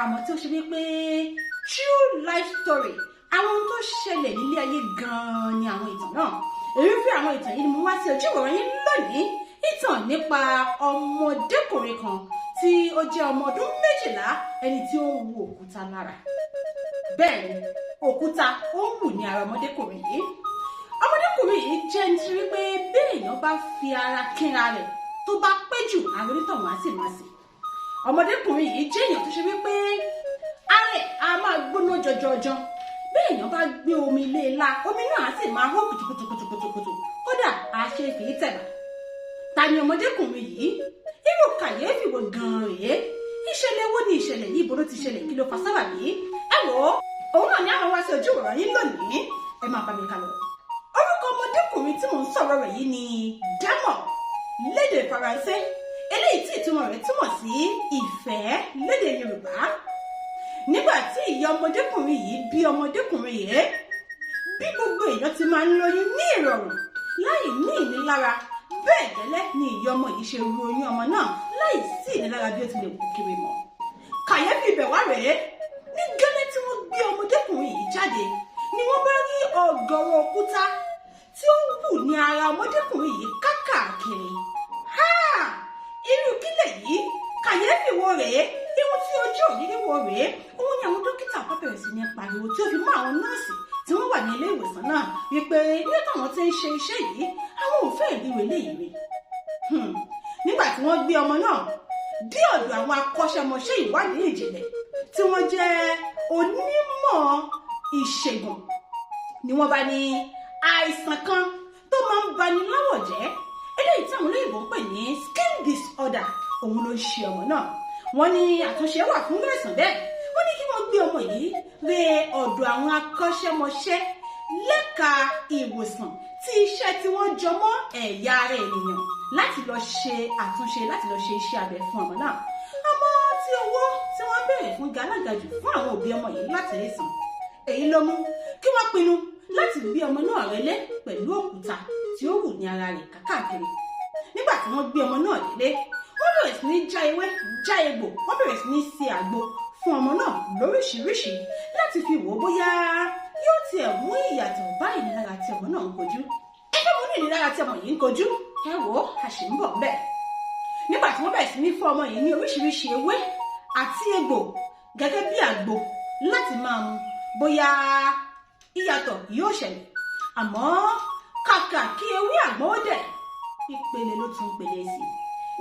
Àmọ́ tí ó ṣe wípé true life story, àwọn ohun tó ṣẹlẹ̀ nílé ayé gan-an ni àwọn ìtàn náà. Irúfẹ́ àwọn ìtàn yìí ni mo wá sí ojú ìwòran yín lónìí. Ìtàn nípa ọmọdékùnrin kan tí ó jẹ́ ọmọ ọdún 12, ẹni tí ó ń wu òkúta lára. Bẹ́ẹ̀ ni, òkúta ó ń wù ní ara ọmọdékùnrin yìí. Ọmọdékùnrin yìí jẹ́ ẹni tí wípé bí èèyàn bá fi ara kínra rẹ̀, tó bá pẹ́ jù, ara onítọ̀hún á sì máa sì. Ọmọdékùnrin yìí jẹ́ èèyàn tó ṣe wípé ara ẹ̀ á máa gbóná jọjọjọ. Bí èèyàn bá gbé omi lé e la, omi náà á sì máa hó kùtùkùtùkùtùkùtù, kódà á ṣe fi tẹ̀bà. Ta ni ọmọdékùnrin yìí? Irú kàyéfì wo gan-an rèé? Ìṣẹ̀lẹ̀ wo ni ìṣẹ̀lẹ̀ yìí? Ibo ló ti ṣẹlẹ̀? Kí ló fa sábàbí? Ẹ wò ó, òun náà ni àwọn wá sí ojú ìwòran yín lónìí. Ẹ máa bá mi kà lọ. Orúkọ ọmọdékùnrin tí mò ń sọ̀rọ̀ rẹ̀ yìí ni Dámọ̀ lédè Faransé, eléyìí tí ìtumọ̀ rẹ̀ túmọ̀ sí ìfẹ́ lédè Yorùbá. Nígbà tí ìyá ọmọdékùnrin yìí bí ọmọdékùnrin yìí, bí gbogbo èèyàn ti máa ń lóyún ní ìrọ̀rùn láì ní ìnilára, bẹ́ẹ̀ gẹ́lẹ́ ni ìyá ọmọ yìí ṣe ru oyún ọmọ náà láì sí ìnilára bí ó ti lè wù kiri mọ́. Kàyéfì ibẹ̀ wá rèé: ní gẹ́lẹ́ tí wọ́n gbé ọmọdékùnrin yìí jáde ni wọ́n bá rí ọ̀gọ̀rọ̀ òkúta tí ó wù ní ara ọmọdékùnrin yìí kákàkiri. Ha! Irú kílẹ̀ yìí? Kàyéfì wo rèé? Ihun tí ojú òrírí wo rèé? Òun ni àwọn dókítà bá bẹ̀rẹ̀ sí ní pariwo, tí ó fi mọ́ àwọn nọ́ọ̀sì tí wọ́n wà ní ilé ìwòsàn náà, wípé ní táwọn ti ń ṣe iṣẹ́ yìí, àwọn ò fẹ́ ìrírí eléyìí rí. Nígbà tí wọ́n gbé ọmọ náà dé ọ̀dọ̀ àwọn akọ́ṣẹ́mọṣẹ́ ìwádìí ìjìnlẹ̀ tí wọ́n jẹ́ onímọ̀ ìṣègùn, ni wọ́n bá ní àìsàn kan tó máa ń bani láwọ̀ jẹ́, eléyìí tí àwọn olóyìnbó ń pè ní skin disorder, òun ló ń ṣe ọmọ náà. Wọ́n ní àtúnṣe wà fún àìsàn bẹ́ẹ̀. Wọ́n ní kí wọ́n gbé ọmọ yìí re ọ̀dọ̀ àwọn akọ́ṣẹ́mọṣẹ́ lẹ́ka ìwòsàn tí iṣẹ́ tí wọ́n jọ mọ́ ẹ̀yà ara ènìyàn láti lọ ṣe àtúnṣe, láti lọ ṣe iṣẹ́ abẹ fún ọmọ náà. Àmọ́ tí owó tí wọ́n béèrè fún galaga jù fún àwọn òbí ọmọ yìí láti rí san, èyí ló mú kí wọ́n pinnu láti gbé ọmọ náà relé pẹ̀lú òkúta tí ó wù ní ara rẹ̀ kákàkiri. Nígbà tí wọ́n gbé ọmọ náà délé, wọ́n bẹ̀rẹ̀ sí ní já ewé, já egbò, wọ́n bẹ̀rẹ̀ sí ní ṣe àgbo fún ọmọ náà lóríṣiríṣi láti fi wò ó bóyá yóò tiẹ̀ mú ìyàtọ̀ bá ìnilára tí ọmọ náà ń kojú. Ẹ fẹ́ mú ní ìnilára tí ọmọ yìí ń kojú? Ẹ wò ó, a sì ń bọ̀ bẹ́ẹ̀. Nígbà tí wọ́n bẹ̀rẹ̀ sí ní fún ọmọ yìí ní oríṣiríṣi ewé àti egbò gẹ́gẹ́ bí àgbo láti máa mu, bóyá ìyàtọ̀ yóò ṣẹlẹ̀, àmọ́ kàkà kí ewé àgbọn ó dẹ̀, ìpele ló tún pele sí i.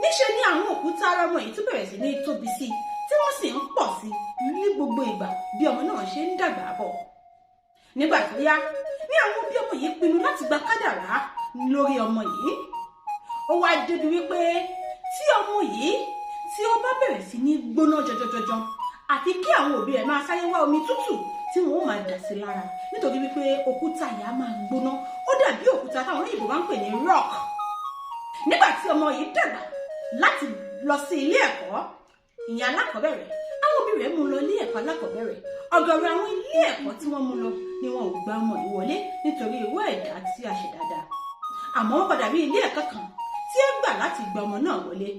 Níṣe ni àwọn òkúta ara ọmọ yìí tún bẹ̀rẹ̀ sí ní tóbi sí i, tí wọ́n sì ń pọ̀ sí i ní gbogbo ìgbà bí ọmọ náà ṣe ń dàgbà bọ̀. Nígbà tó yá ní àwọn òbí ọmọ yìí pinnu láti gba kádàrá lórí ọmọ yìí. Ó wá débi wípé tí ọmọ yìí tí ó bá bẹ̀rẹ̀ sí ní gbóná jọjọjọjọ, àfi kí àwọn òbí rẹ̀ máa sáré wá omi tútù tí wọn ó máa dà sí lára, nítorí wípé òkúta yìí á máa gbóná, ó dàbí òkúta táwọn olóyìnbó máa ń pè ní rock. Nígbà tí ọmọ yìí dàgbà láti lọ sí ilé ẹ̀kọ́ ìyẹn alákọ̀ọ́bẹ̀rẹ̀, àwọn òbí rẹ̀ mú lọ ilé ẹ̀kọ́ alákọ̀ọ́bẹ̀rẹ̀. Ọ̀gọ̀rọ̀ àwọn ilé ẹ̀kọ́ tí wọ́n mú lọ ni wọn ò gba ọmọ yìí wọlé nítorí ìwé ẹ̀dá tí a ṣe dáadáa. Àmọ́ wọ́n padà rí ilé ẹ̀kọ́ kan tí ó gbà láti gba ọmọ náà wọlé,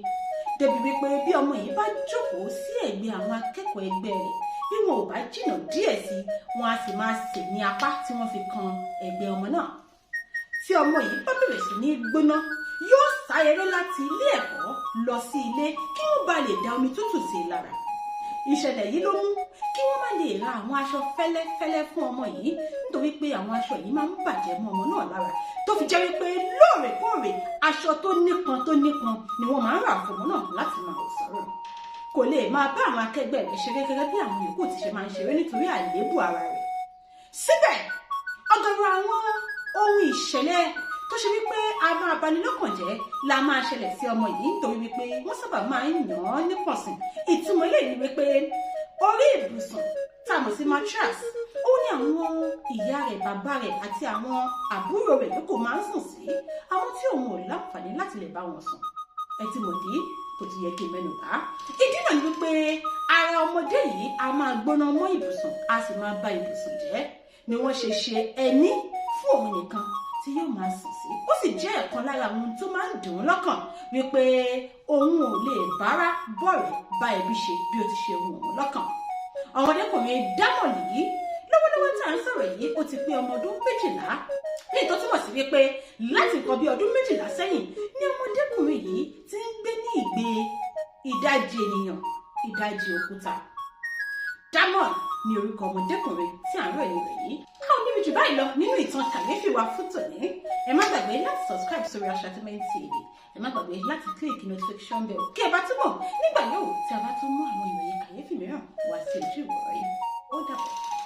débi wípé bí ọmọ yìí bá jókòó sí ẹ̀gbẹ́ àwọn akẹ́kọ̀ọ́ ẹgbẹ́ rẹ̀, bí wọn ò bá jìnnà díẹ̀ sí, wọn á sì máa sè ní apá tí wọ́n fi kan ẹ̀gbẹ́ ọmọ náà. Tí ọmọ yìí bá bẹ̀rẹ̀ sí ní gbóná, yóò sá eré láti ilé ẹ̀kọ́ lọ sí ilé kí wọ́n bá lè da omi tútù sí i lára. Ìṣẹ̀lẹ̀ yìí ló mú kí wọ́n má lè ra àwọn aṣọ fẹ́lẹ́fẹ́lẹ́ fún ọmọ yìí, nítorí pé àwọn aṣọ yìí máa ń bàjẹ́ mọ́ ọmọ náà lára, tó fi jẹ́ wípé lóòrèkóòrè, aṣọ tó nípọn tó nípọn ni wọ́n máa ń rà fún ọmọ náà láti máa wọ̀ sọ́rọ̀. Kò lè máa bá àwọn akẹgbẹ́ rẹ̀ ṣeré gẹ́gẹ́ bí àwọn yòókù ti ṣe máa ń ṣeré nítorí àléébù ara rẹ̀. Síbẹ̀, ọ̀gọ̀rọ̀ àwọn ohun ìṣẹ̀lẹ̀ tó ṣe wípé a máa bani lọ́kàn jẹ́ la máa ṣẹlẹ̀ sí ọmọ yìí, nítorí wípé wọ́n sábà máa ń yàn án nípọ̀sìn. Ìtumọ̀ eléyìí ni wípé orí ibùsùn tá a mọ̀ sí mattress, ó ní àwọn ìyá rẹ̀, bàbá rẹ̀ àti àwọn àbúrò rẹ̀ lóko máa ń sùn sí, àwọn tí òun ò láǹfààní láti lè bá wọn sùn. Ẹ ti mọ̀ dí tó ti yẹ kí n mẹ́nu bà. Ìdí náà ni wípé ara ọmọdé yìí a máa gbóná mọ́ ibùsùn, a sì máa bà ibùsùn jẹ́, ni wọ́n ṣe ṣe ẹní fún òun nìkan tí yóò máa sùn sí. Ó sì jẹ́ ẹ̀kan lára àwọn ohun tó máa ń dùn ún lọ́kàn wípé òun ò lè bára bọ̀rẹ̀ bá ẹbí ṣe bí ó ti ṣe wù òun lọ́kàn. Ọmọdékùnrin Dámọ̀lì yìí, lọ́wọ́lọ́wọ́ tí à ń sọ̀rọ̀ yìí, ó ti pé ọmọ ọdún 12, ní tó túmọ̀ sí wípé láti nǹkan bí ọdún 12 sẹ́yìn ní ọmọdékùnrin yìí ti ń gbé ní ìgbé ìdajì ènìyàn, ìdajì òkúta. Dámọ̀lì ní orúkọ ọmọdékùnrin tí à ń ròyìn rẹ̀ yìí. A ò níbi jù báyìí lọ nínú ìtàn kàyéfì wa fún tòní. Ẹ má gbàgbé láti subscribe sórí Aṣàtúmẹ̀ntì TV. Ẹ má gbàgbé láti click notification bell kí ẹ bá túbọ̀ nígbà yóò tí a bá tún mú àwọn ìròyìn kàyéfì mìíràn wá sí ojú ìwòran yìí. Ó dàbọ̀.